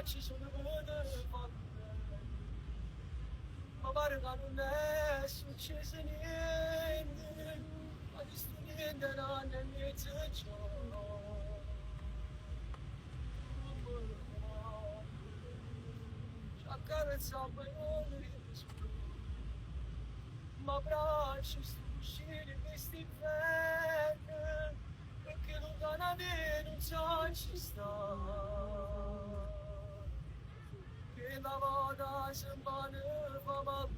M'abbracci solo pe' te fa bene. Ma pare ca nun è succieso niente, ma chistu niente è n'anno e miezo già. C'accarezzammo 'e ll'ore M'abbraccio stu cuscino 'e chesti vvene, pecché luntano 'a te nun saccio stà. Chella vota se 'mpara fa male.